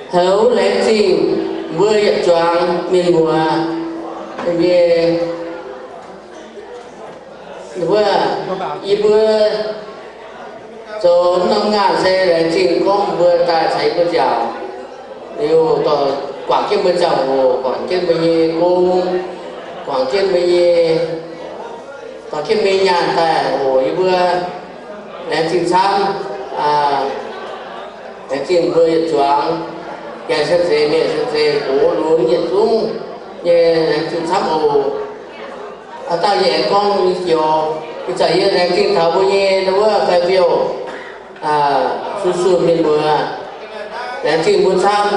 Houv laengz zingh mbuo yietc zuangx mienh muoz nyei, wuov, yie mbuo zoux norm ngaanh se laengz zingh gorngv mbuo daaih caux yie mbuo nziaauc, liuz dorh guangc jienv mbuo ziangh hoc, guangc jienv mbuo nyei gong, guangc jienv mbuo nyei, dorh jienv mbuo nyei nyaanh daaih oc. Yie mbuo laengz zingh camv. Laengz zingh mbuo yietc zuangx, janx se zeiz, mienh se zeiz, gox lunx yietc zungv nyei laengz zingh camv oc. Aa, dauh yie aengx gorngv joux, ih zanc yie laengz zingh taux mbuo nyei wuov Fairfield Su Sun mienh muoz, laengz zingh mbuo camv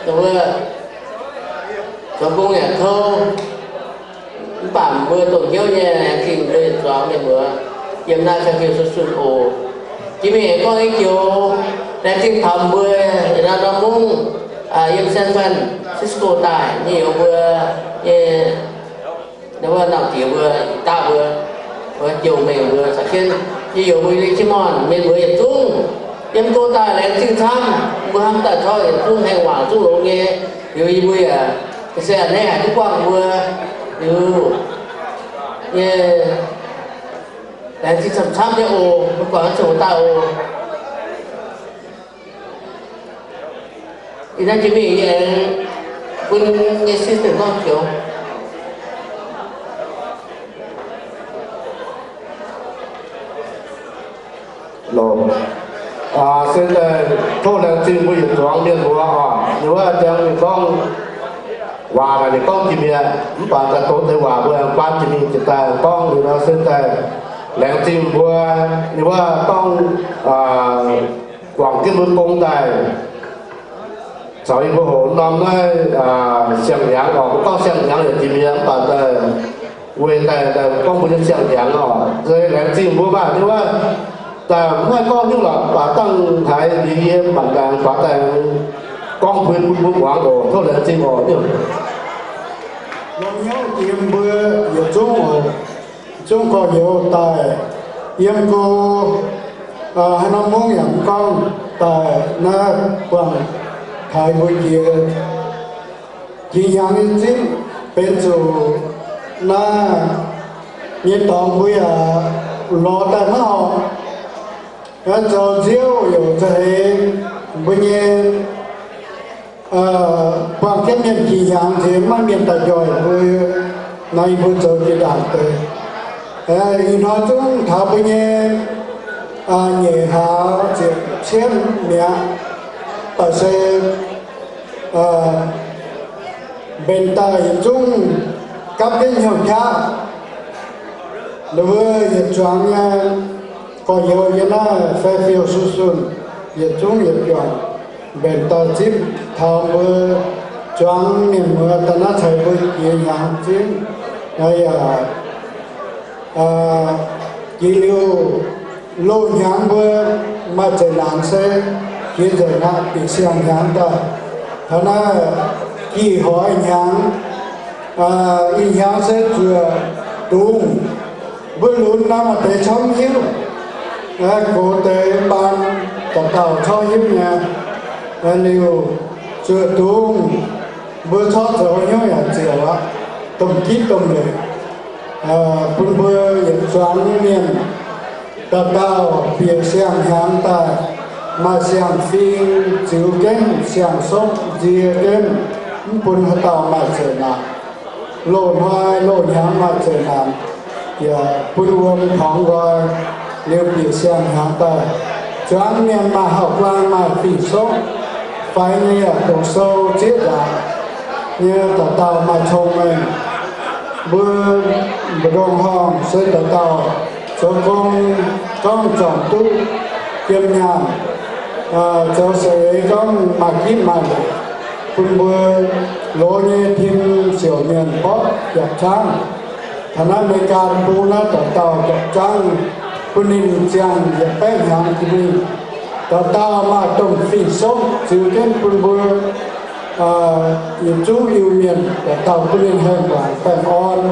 wuov zoux gong yaac kouv, mv baac mbuo dongh hnyouv nyei laengz zingh mbuo yietc zuangx mienh muoz yiem naaiv Fairfield Su Sun oc. Jiex mingh aengx gorngv nyei joux, laengz zingh taux mbuo yietc norm mungv yiem San Francisco daaih nyei youz mbuo nyei, wuov, nangh diex mbuo, daaih mbuo, wuov, jouh mengh mbuo caux jienv nyei youz mbuo Richmond mienh muoz yietc zungv yiem go daaih laengz zingh camv. Mbuo hnamv daaih tov yietc zungv haengh waac zungv longx nyei. Liuz yie mbuo yaac se a'hneiv haic duqv buangh mbuo. Liuz nyei laengz zingh camv-camv nyei oc. Mbuo guangc zuqc daaih oc. Ih hnoi jiex mingh yie aengx bun nyei assistant gorngv joux. Se daaih tov laengz zingh mbuo yietc zuangx mienh muoz oc. Ninh wuov jangx ninh gorngv waac naaic ninh gorngv jiex mi'aqv, mv baac daaih doqc deix waac mbuo aengx guaan jiex mingh jiex daaih gorngv liuz nor se daaih laengz zingh mbuo, ninh wuov gorngv guangc jienv mbuo gong daaih caux yie mbuo hoqc norm naaiv siang-hnyangx oc. Mbuo gorngv siang-hnyangx yaac jiex mi'aqv, mv baac daaih weic daaih gorngv mbuo nyei siang-hnyangx oc. Se laengz zingh mbuo maah, ninh wuov daaih mv haih gorngv nyungc lorqc, mv baac dangh haiz liuz yie mangc daaih faaux daaih gorngv mbuo, mbuo muangx oc. Tov laengz zingh oc. Longx hnyouv jiex mbuo yietc zungv oc. Zungv gorx-youz daaih yiem go, haaix norm mungv yaac mv gorngv daaih naaiv buangh taux mbuo jiex, jiex hnyangx nyei zipv benx zuqc naaiv nyei dorngx mbuo yaac lorz daaih maiv horpc. Zoux nziouv youc za'eix mbuo nyei buangh jienv mienh jiex hnyangx nziex maiv mienh daaih njoih mbuo, naaiv yie mbuo zoux jiex ndaangc deix. Ih hnoi zungv taux mbuo nyei nyeic hlaax ziepc cien mi'aqv, baac se mbenc daaih yietc zungv gapv jienv hnyouv qaqv. Ninh mbuo yietc zuangx nyei gorx-youz yiem naaiv Fairfield Su Sun yietc zungv yietc juangc mbenc daaih zipv taux mbuo zuangx mienh muoz daaih naaiv caux mbuo jiex hnyangx zipv. Yaac jiex liuz loz-hnyangx mbuo maaih zeqc naanc se jiex nzengc aqv, bieqc siang-hnyangx daaih. Taux naaiv jih hnoi hnyangx, ih hnyangx se zuoqc dungz. Mbuo lunx naaiv maaih deix camv hiuv, gox deix baan dauh dauh camv hiuv nyei. Liuz zuoqc dungz, mbuo corc zoux hnyouv yaac ziouc aqv, domh gitv domh leic, bun mbuo yietc zuangx mienh dauh dauh bieqc siang-hnyangx daaih, maaih siang-fing ziux jienv, siang-sopv nzie jienv, mv bun haaix dauh maaih zeqc naanc. Loz-hnoi loz-hnyangx maaih zeqc naanc, yaac bun wuom tongx nqoi, liuz bieqc siang-hnyangx daaih, zuangx mienh maaih hauv-glaang maaih fing-sopv, faix nyei yaac dongh sou zieqv nzaangc nyei, dauh dauh maaih cong-mengh. Mbuo mbu'ndongx horngh se dauh dauh zoux gong gorngv zornc duqv jiem nyaanh, zoux seix gorngv maaih gitv maaih leic, bun mbuo loz nyei tim siouc mienh mborqv jaax-zangv. Taux naaiv America bung naaiv dauh dauh jaax-zangv bun ninh ziangh yietc baeqv hnyangx jiex mingh. Dauh dauh maaih domh fing-sopv ziux jienv bun mbuo yietc zungv Iu-Mienh, dauh dauh bun ninh haengh waaic baengh orn.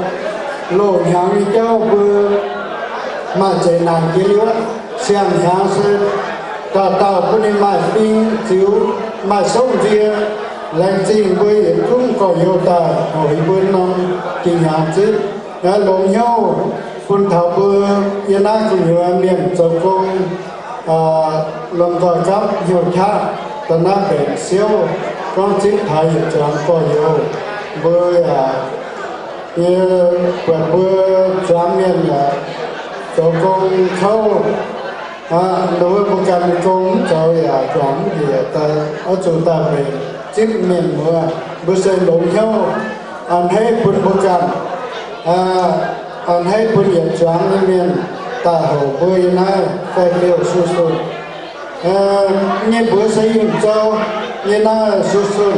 Loz-hnyangx nyei jauv mbuo maaih zeqc naanc jiex liuz, siang-hnyangx se dauh dauh bun ninh maaih fing ziux. Maaih sokv nzie, laengz zingh mbuo yietc zungv gorx-youz daaih hoqc yie mbuo norm ging hnyangx zipv. Longx hnyouv bun taux mbuo yiem naaiv gu'nyuoz mienh zoux gong, lomh nzoih gapv hnyouv qaqv daaih naaiv mbenc siouv, gorngv zipv taux yietc zuangx gorx-youz. Mbuo yaac, yie buatc mbuo zuangx mienh yaac zoux gong kouv, mbuo ganh nyei gong mv zoux yaac juangc mv njiec daaih, oix zuqc daaih mbenc zipv mienh muoz. Mbuo se longx hnyouv, a'hneiv bun mbuo ganh, a'hneiv bun yietc zuangx nyei mienh daaih hoqc mbuo yiem naaiv Fairfield Susan. Nyei mbuox se yingh zou nyei naaiv Susan,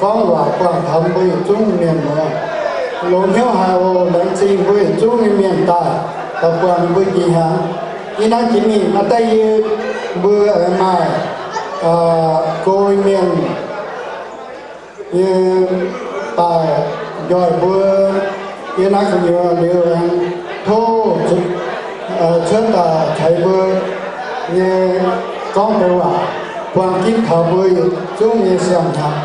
gorngv waac buangh taux mbuo yietc zungv mienh muoz. Longx hnyouv haic oc. Laengz zingh mbuo yietc zungv nyei mienh daaih, daaih buangh mbuo jiex hnyangx. Yie naaiv jiex mingh a'daaih yie mbuo maaih go mienh nyei daaih njoih mbuo yiem naaiv gu'nyuoz liuz aengx tov cuotv daaih tengx mbuo nyei gorngv deix waac, buang ginv taux mbuo yietc zungv nyei siang-hnyangx.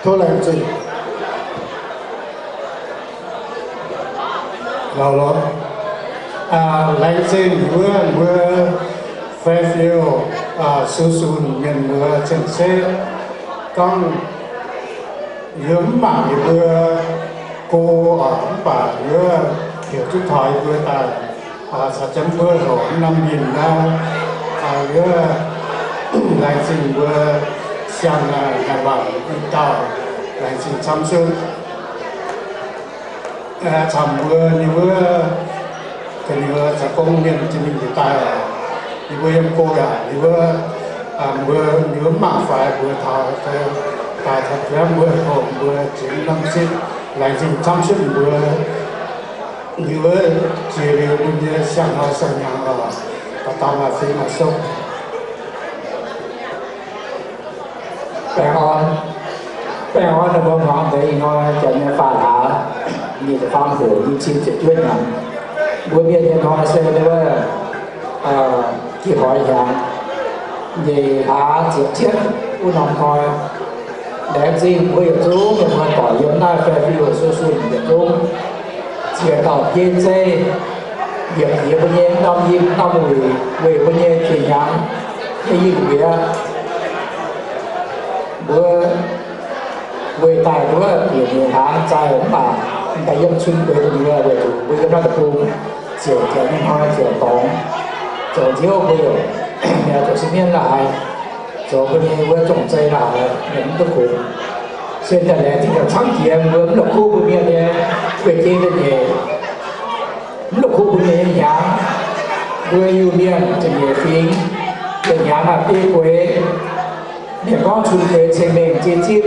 Tov laengz zingh. Laengz zingh wuov mbuo Fairfield Susan mienh muoz cien-ceqv. Gorngv yie mv mangc yie mbuo go, mv baac yie heuc duqv taux yie mbuo daaih caux jienv mbuo hoqc norm mienh naaiv, yie laengz zingh mbuo siang-hnyangx waac i dauh, laengz zingh camv cuotv. Camv mbuo nyei wuov, gu'nyuoz zoux gong mienh jiex mingh njiec daaih, yie mbuo yiem go yaac yie wuov, mbuo nyei wuov mv mangc faix mbuo taux, daaih taux biauv mbuo hoqc mbuo jiex norm zipv, laengz zingh camv cuotv mbuo nyei wuov jiex liuz mbuo nyei siang-hnoi siang-hnyangx oc. Dauh dauh maaih fingx maaih sokv. Baengh orn, baengh orn ninh mbuo hmuangx deix ih hnoi janx nyei faam hlaax, nyic ziepc faam hoc, nyic ziepc juov hnyangx. Mbuo mienh nyei hnoi se wuov, jiex hoix hnyangx, nyeic hlaax ziepc cietv wuov norm hnoi. Laengz zingh mbuo yietc zungv mienh muoz-doic yiem naaiv Fairfield Susan yietc zungv, ziex dauh biei zeiv, liepc jiex mbuo nyei norm yinh norm wuic weic mbuo nyei jiex hnyangx nyei yinh mbuox mbuo, weic daaih nduov bieqc nyeic hlaax zaih mv baac daaih yiem cun gueix gu'nyuoz weic zuqc mbuo yiem naaiv deic-bung ziouc janx nyei hnoi ziouc dorngx, zoux nziouv mbuo yaac zoux sin mienv la'haaix, zoux mbuo nyei wuov zong-zei la'haaix mienh mv duqv kungx. Se daaih laengz zingh daaih camv jiex mbuo mv la'kuqv mbuo mienh nyei guei-jei da'nyeic, mv la'kuqv mbuo mienh nyei hnyangx. Mbuo Iu-Mienh ziepc nyeic fingx, yietc hnyangx maaih biei gueix. Mienh gorngv cun gueix ceng-mengh ziex zipv,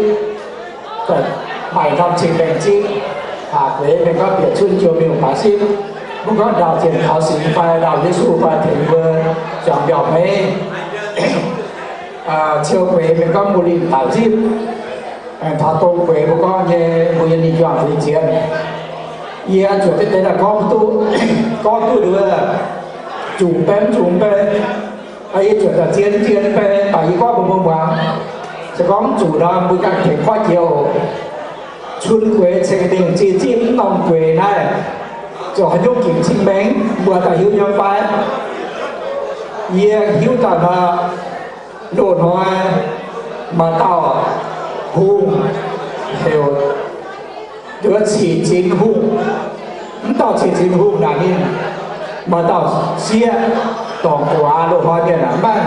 maaih norm ceng-mengh zipv. Haac gueix mienh gorngv bieqc cun jouh mingh baaix zipv. Mv gorngv ndaauh zienh kaux singx fai ndaauh Yesu fai tengx mbuo zuangx mbiauh meiv. Ciou gueix mienh gorngv mbuo linh daic zipv. Taux dong gueix mbuo gorngv nyei mbuo nyei ninh juangc fingx zienx. Yie zuotc jienv deix daaih gorngv duqv, gorngv duqv nduov, zuqc baeqv mv zuqc baeqv. Yie zuotc daaih zien zien baeqv, mv baac yie gorngv bun mbuo muangx. Se gorngv mv zuqc nor, mbuo ganh tengx kuaaiv jiex oc. Cun gueix ceng-mengh ziex zipv mv norm gueix naaiv, zoux haaix nyungc ginc cing-mengh, mbuo daaih hiuv nyei fai? Yie hiuv daaih nor, loz hnoi maaih dauh hungh heuc nduov Cic Zinx Hungh. Mv dauh Cic Zinx Hungh naaic ninh maaih dauh sieqv dorngc guaax. Loz hnoi mienh aac, maiv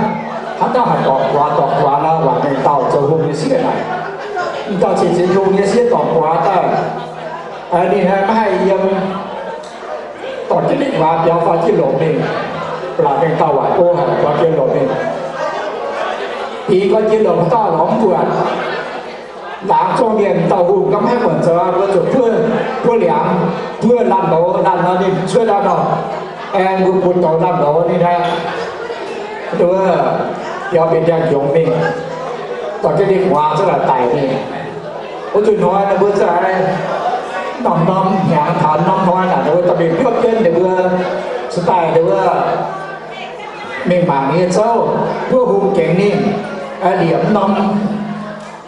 haaix dauh haih dorngc guaax. Dorngc guaax nor, waaic mengh dauh zoux hungh nyei sieqv naaic. Mv dauh Cic Zinx Hungh nyei sieqv dorngc guaax daaih, ninh maiv haih yiem dorh jienv ninh guaax biaux fai jienv lomc mingh. Ba'laqc mengh dauh waaic go haic, biaux jienv lomc mingh. Dingx gorngv jienv lomc, dauh lorz mv buatc. Laangz zongh mienh dauh hungh gorngv maiv muonc zoux, mbuo zuqc buov, buov liangx, buov laanh louz, laanh nor ninh cuotv daaih nor, aengx mbuo butv douz laanh louz ninh aqv, nduov, biaux mbienx ndiangx-njongz mingh, dorh jienv ninh guaax za'gengh daic mingh. Wuov zuqc hnoi ninh mbuo za'gengh norm-norm hnyangx taux norm hnoi naaic, ninh mbuo dorh mingh biopv jienv ninh mbuo, cingx daaih ninh mbuo mingh mangc ninh nyei zouv, buov hungh gengx ninh. liemh norm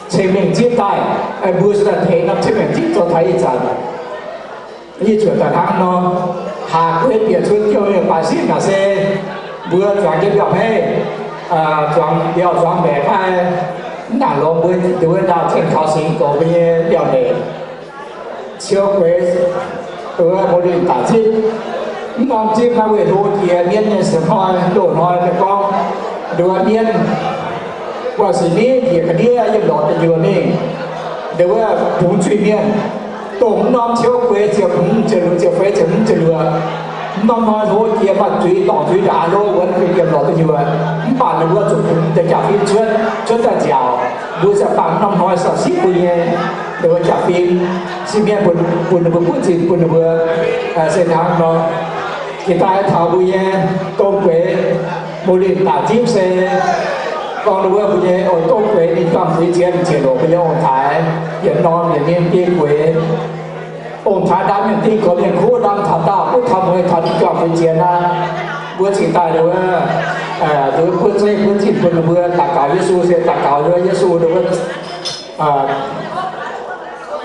ceng-mengh zipv daaih, mbuo se daaih tengx norm ceng-mengh zipv zoux taux ih zanc. Yie zuotc daaih hnangv nor, haac guei bieqc cun jouh mingh baac sipv naaic se mbuo zuangx jienv mbiauh hmeiv, zuangx mbiauh zuangx mbaeqc fai mv nangc longx mbuo nduov ndaauh ceng taux singx gox mbuo nyei mbiauh mbaeqc. Ciou gueix nduov mbuo ninh daaih zipv. Mv norm zipv naaiv weic hlo jiex mienv nyei se hnoi loz-hnoi meih gorngv nduov mienv buatc sic miv njiec ga'ndiev yiem lorqc deic-nyuoqc mingh, nduov bungx zuiz-mienh. Dongh mv norm ciou gueix ziepc hmz ziepc luoqc, ziepc feix ziepc hmz ziepc luoqc, mv norm hnoi hlo jiex maaih zuiz dorngc zuiz ndaangc hlo wuonx yiem lorqc deic-nyuoqc. Mv baac ninh mbuo zuqc bungx deix jaa-fin cuotv, cuotv daaih nziaauc. Mbuo ziouc bangc mv norm hnoi siepv bun nyei nduov jaa-fin, sipv mienh bun ninh mbuo buov zinh bun ninh mbuo se hnangv nor. Jiex daaih taux mbuo nyei dongh gueix, mbuo ninh daaih zipv se gorngv ninh mbuo mbuo nyei dongh gueix ninh juangc fuix ziex ziepc loc mbuo nyei ong-taaix, yietc norm yietc ninh biei gueix. Ong-taaix ndaam mienh dingh goux mienh kuv ndaam taux daauh, kuv taux mueiz taux ninh juangc fuix ziex naaiv, mbuo cingx daaih nduov, nduov buov zeiv buov zinh bun ninh mbuo daux gaux Yesu se daux gaux nduov Yesu nduov,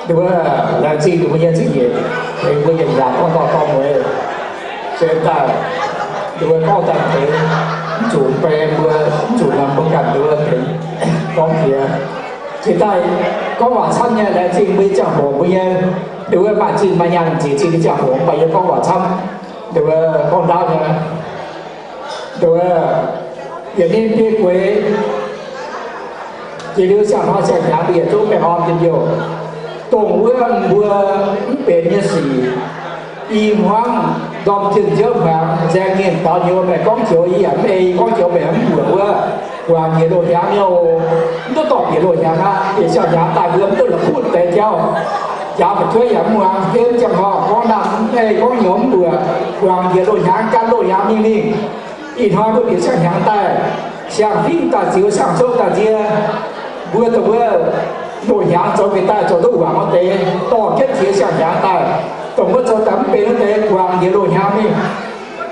nduov laengz zingh ninh mbuo nyei zingh nyeic, tengx mbuo yietc yaac gorngv dorh dorh mueiz se daaih, nduov gorngv daaih tengx, mv zuqc bei mbuo, mv zuqc norm mbuo ganh nduov tengx gorngv jiex. Cingx daaih gorngv waac camv nyei, laengz zingh mbuo nyei ziangh hoc mbuo nyei, nduov maaih zinh maaih nyaanh nzieqc zinh nyei ziangh hoc mv baac yie gorngv waac camv, nduov gorngv ndaauv nyei, nduov yietc ninh biei gueix. Jiex liuz siang-hnoi siang-hnyangx mbuo yietc zungv baengh orn njien-youh. Dongh wuov mbuo mv benx nyei sic, i hmuangv ndorm zinh nziouv hmuangx nzaeng ninh daux nyouz meih gorngv joux yie yaac mv ei, gorngv joux meih mv mbuoqc wuov, guangc njiec loz-hnyangx nyei oc. Mv duqv dorh bieqc loz-hnyangx aqv. Bieqc siang-hnyangx daaih mbuo mv duqv la'kuqv deix jauv, jaax fu'jueiv yaac mv muangx, hemv ziangh horngh gorngv naamh mv ei, gorngv nyouz mv mbuoqc, guangc njiec loz-hnyangx, gan loz-hnyangx mingh mingh. Ih hnoi mbuo bieqc siang-hnyangx daaih, siang-fingx daaih ziux, siang-sou daaih nzie, mbuo dongh wuov loz-hnyangx zoux bieqc daaih zoux duqv wangc wuov deix, dorh jienv jiex siang-hnyangx daaih. Dongh wuov zoux daaih mv benx wuov deix, guangc njiec loz-hnyangx mingh.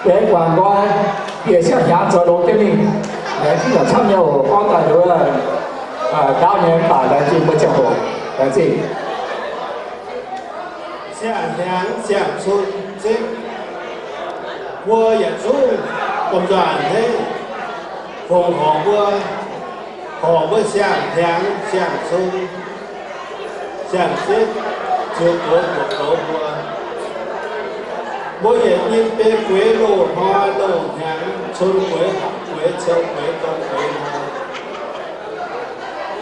Benx guangc nqoi, bieqc siang-hnyangx zoux longx jienv mingh. Laengz zingh camv nyei oc. Gorngv daaih nduov ndaauv nyei mv baac laengz zingh mbuo ziangh hoc. Laengz zingh. Siang-hnyangx siang-cun zipv, mbuo yietc zungv domh nzoih a'hneiv fongc horc mbuo, horc mbuo siang-hnyangx siang-cun siang-zipv, ziux goux mbuoqc goux mbuo. Mbuo yietc nyim biei gueix loz-hnoi loz-hnyangx, cun gueix, hapv gueix, ciou gueix, dorn gueix hnoi.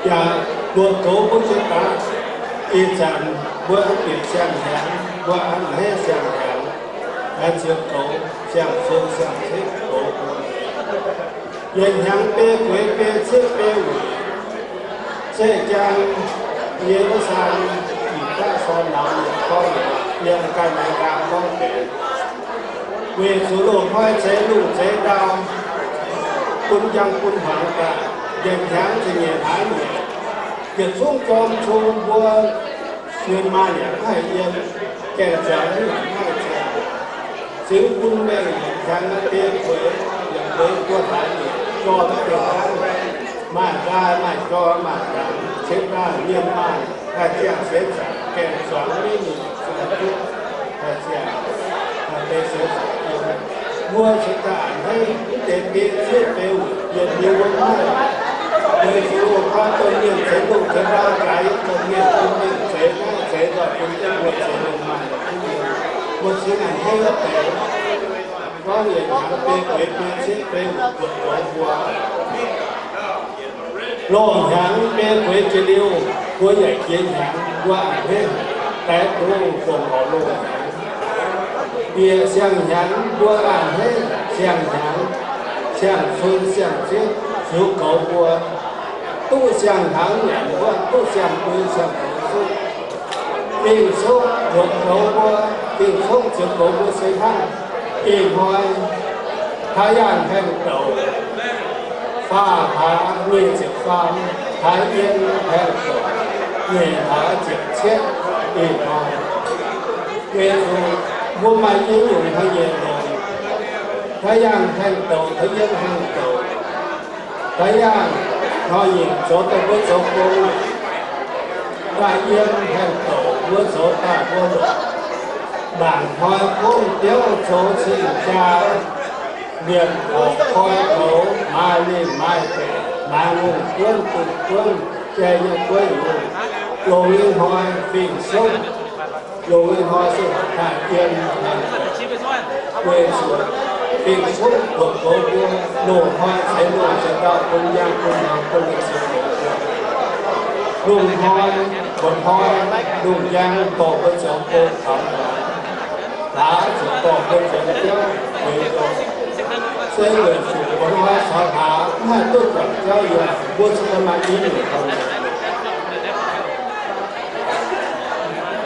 Yaac mbuoqc goux mbuo jiex daaih. Ih zanc mbuo bieqc siang-hnyangx, mbuo a'hneiv siang-hnyangx, ziux goux siang-cun siang-zipv goux mbuo. Yietc hnyangx biei gueix biei cietv biei wuic, zeiv jaang nyei wuov saan, ih daaih saan nauz yietc gorngv, yiem ganh nyei nqaang gorngv deix. Weic zuqc loz-hnoi zeix lungh zeix ndau, bun njang bun hmuangx daaih, yietc hnyangx ziepc nyeic hlaax nyeic, yietc zungv jorm cung mbuo, yiem maaih yaac mv haih yiem, gaengh zuangx mv haih zuangx. Ziux bun mengh yietc hnyangx biei gueix, yietc gueix buo hlaax nyeic, jorm mv deix hnangv. Maaih nqaai maaih jorm maaih hnyangx, cingx daaih mienh maaih, maaih ziangh seix zaangc, gaengh zuangx mv nyungc, zuangx duqv, maaih ziangh, maaih deix seix zaangc yiem. Mbuo cingx daaih a'hneiv mv deix biei cietv biei wuic, yietc liuz mbuo mv haih. Weic zuqc loz-hnoi domh mienh zeix lungh zeix ndau jaax, domh mienh bun mengh zeix naaiv zeix nzoih, bun jienv mbuo zeix lungh maaih duqv mienh. Mbuo cingx a'hneiv wuov deix, gorngv yietc hnyangx biei gueix biei cietv biei wuic buatc goux mbuo. Loz-hnyangx biei gueix jiex liuz, mbuo yaac jiex hnyangx, mbuo a'hneiv daix dungz fongc horc loz-hnyangx. Bieqc siang-hnyangx mbuo a'hneiv siang-hnyangx, siang-cun siang-zipv ziux goux mbuo. Duqv siang-hnyangx nyanc mbuo, duqv siang-bui siang-goux zuqv. Ging-Sou buatc goux mbuo, Ging-Sou ziux goux mbuo se hnangv ih hnoi, taaix yaangh haengh douc, faah hlaax nyic ziepc faam, taaix yiem haengh douc, nyic hlaax ziepc cietv, ih hnoi. Weic zuqc mbuo maaih nyei nyungc hnoi-nyieqc longc, taaix yaangh haengh douc, taaix yiem haengh douc, taaix yaangh Hnoi-nyungc zoux daaih mbuo zoux gong, daaih yiem haengh douc mbuo zoux daaih mbuo longc. Mangc hnoi gong biouv zoux cing jaa, mienh horpc koi goux, maaih lingh maaih baeqc, maaiz ngongh buonv, duqv buonv, jai nyei gueiv lungh, longc nyei hnoi fingx-soqv. Longc nyei hnoi se daaih yiem, weic zuqc fingx-soqv buoqc goux mbuo, loz-hnoi ceix loz ceix dauh bun njang bun hmuangx bun mienh ceix goux mbuo. Lungh hnoi, buonc hnoi, lungh njang dorh mbuo zoux gong taux hmuangx, hlaax zuqc dorh mbuo zoux biauv feix gong. Se weic zuqc buonc hnoi caux hlaax mv haih duqv guangc jauv yiem, mbuo zuqc maaih i nyungc mienh,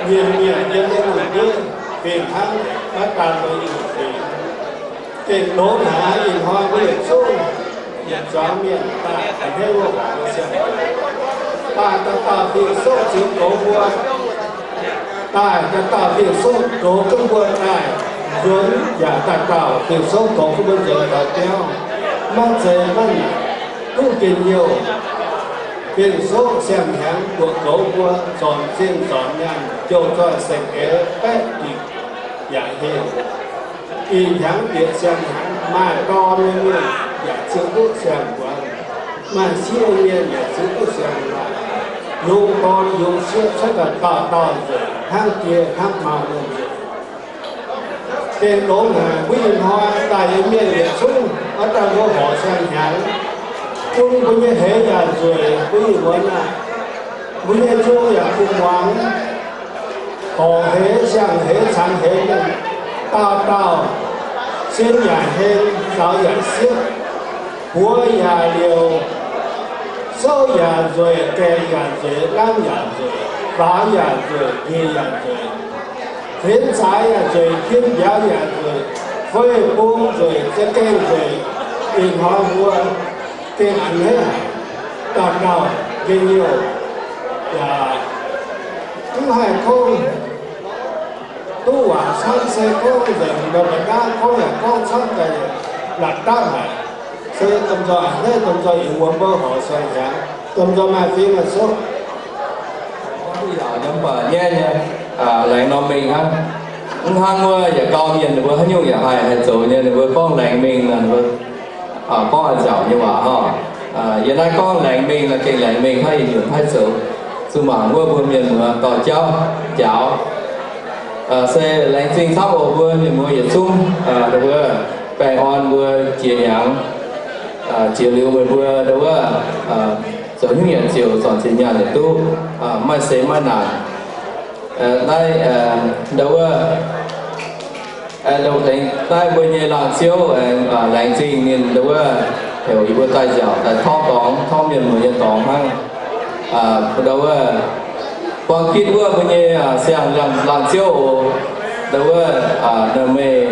mienh yiem nyei lungh ndiev fingx hnangv maiv daan mbuo i nyungc fingx. Gengh longx haic ih hnoi mbuo yietc zungv yietc zuangx mienh daaih a'hneiv wuov horpc mbuo siang-hnyangx, daaih dauh dauh fingx-soqv ziux goux mbuo, daaih dauh dauh fingx-soqv goux duqv mbuo daaih nzuonx, yaac dauh dauh fingx-soqv goux duqv mbuo nzuonx taux biauv. Maiv zeiz maiv nyanc, duqv njien-youh. Fingx-soqv siang-hnyangx buoqc goux mbuo, zornc zinh zornc nyaanh, jouh zoih saeng-eix baeqv dingc yaac heh. Ih hnyangx bieqc siang-hnyangx, maaih dorn nyei mienh yaac ziux duqv siang-hmuangx, maaih sieqv mienh yaac ziux duqv siang-hmuangx. Yungz dorn yungz sieqv cuotv daaih dauh dauh nzueic hnangv die hnangv maa nyei nzueic. Gengh longx haic, mbuo ih hnoi daaih nyei mienh yietc zungv oix daaih mbuo horc siang-hnyangx, bun mbuo nyei heix yaac nzueic, mbuo ih muonz aah, mbuo nyei nzung yaac kuh muangx, horc heix, siang-heix, cangx heix mienh, dauh dauh sin yaac heng, zaux yaac siepv, buoz yaac liouc, souv yaac nzueic, gaengh yaac nzueic, nqaamv yaac nzueic, faaux yaac nzueic, njiec yaac nzueic, hnenv zaaix yaac nzueic, kin mbiauz yaac nzueic, fei bung nzueic, za'gengh nzueic. Ih hnoi mbuo gengh a'hneiv haic, dauh dauh njien-youh, yaac mv haih gorngv duqv waac camv, se gorngv nzengc ndau mbuo gaav gorngv yaac gorngv camv daaih, la'dapv haic. Se domh nzoih a'hneiv, domh nzoih yaac wuonx mbuo horc siang-hnyangx, domh nzoih maaih fingx maaih soqv. Gorngv duqv yaauc nyei mv baac nyaiv nyei, laengz norm mengh hnangv. Mv hnangv wuov yaac gau mienh ninh mbuo haaix nyungc yaac haih, haih zoux nyei, ninh mbuo gorngv laengz mengh nor, ninh mbuo gorngv a'nziaauc nyei waac oc. Yie naaiv gorngv laengz mengh nor gengh laengz mengh hnangv, yietc nyungc haih zoux. Zuqc mangc wuov mbuo mienh muoz dorh jauv njaaux. Se laengz zingh camv oc mbuo mienh muoz yietc zungv, wuov baengh orn mbuo jiex hnyangx, jiex liuz meih mbuo ndau wuov zoux hnyouv yaac ziouc, zornc zinh nyaanh yaac duqv, maaih seix maaih naanc. Naaiv ndau wuov, naaiv mbuo nyei laangz ziouv, laengz zingh ninh ndau wuov heuc yie mbuo daaih nziaauc daaih torngv dorngx, torngv mienh muoz nyei dorngx hnangv. Ndau wuov buang gitv wuov mbuo nyei siang-laangz ziouv oc. Ndau wuov meih,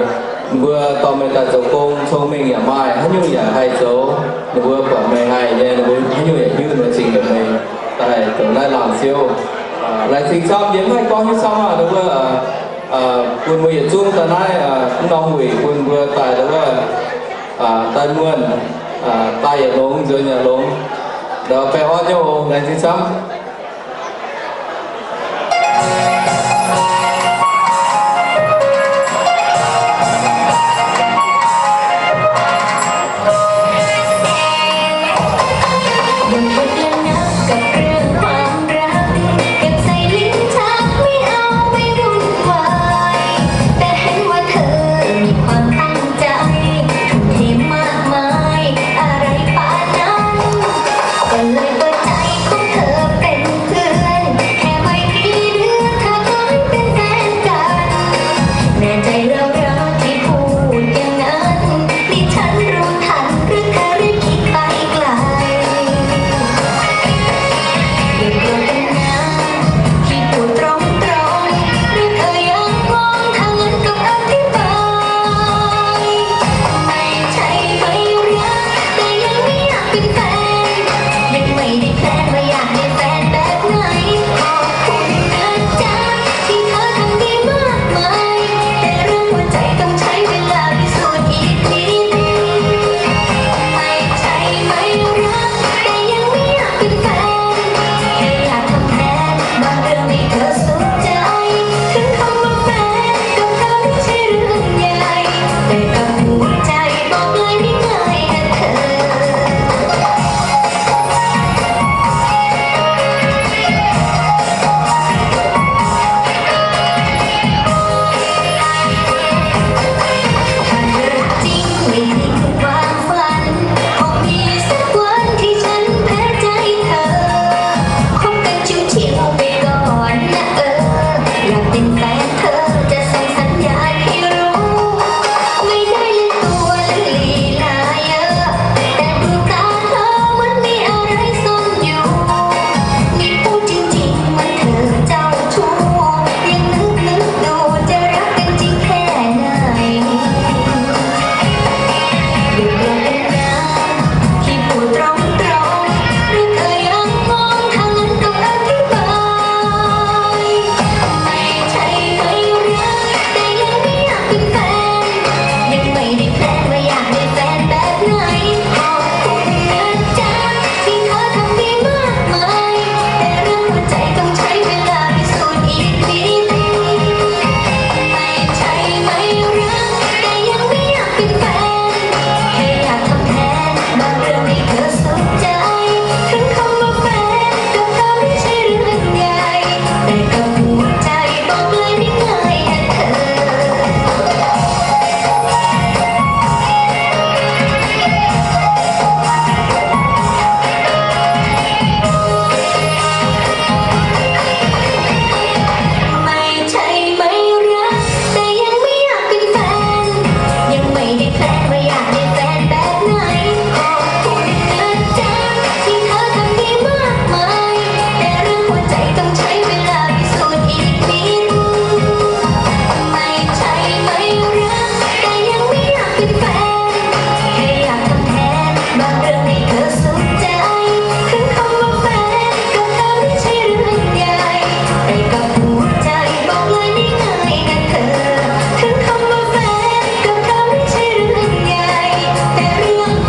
mbuo dorh meih daaih zoux gong, cong-mengh yaac maaih, haaix nyungc yaac haih zoux. Ninh mbuo buatc meih haih nyei, ninh mbuo haaix nyungc yaac hiuv, ninh mbuo cingx yietc meih daaih zoux naaiv laangz ziouv. Laengz zingh camv, yie mv haih gorngv hiuv camv aqv. Ndau wuov bun mbuo yietc zungv daaih naaiv mv norm wuic bun mbuo daaih ndau wuov daaih muonh, daaih yaac longx, nzuonx yaac longx. Ndau baengh orn nyei oc, laengz zingh camv. Mienh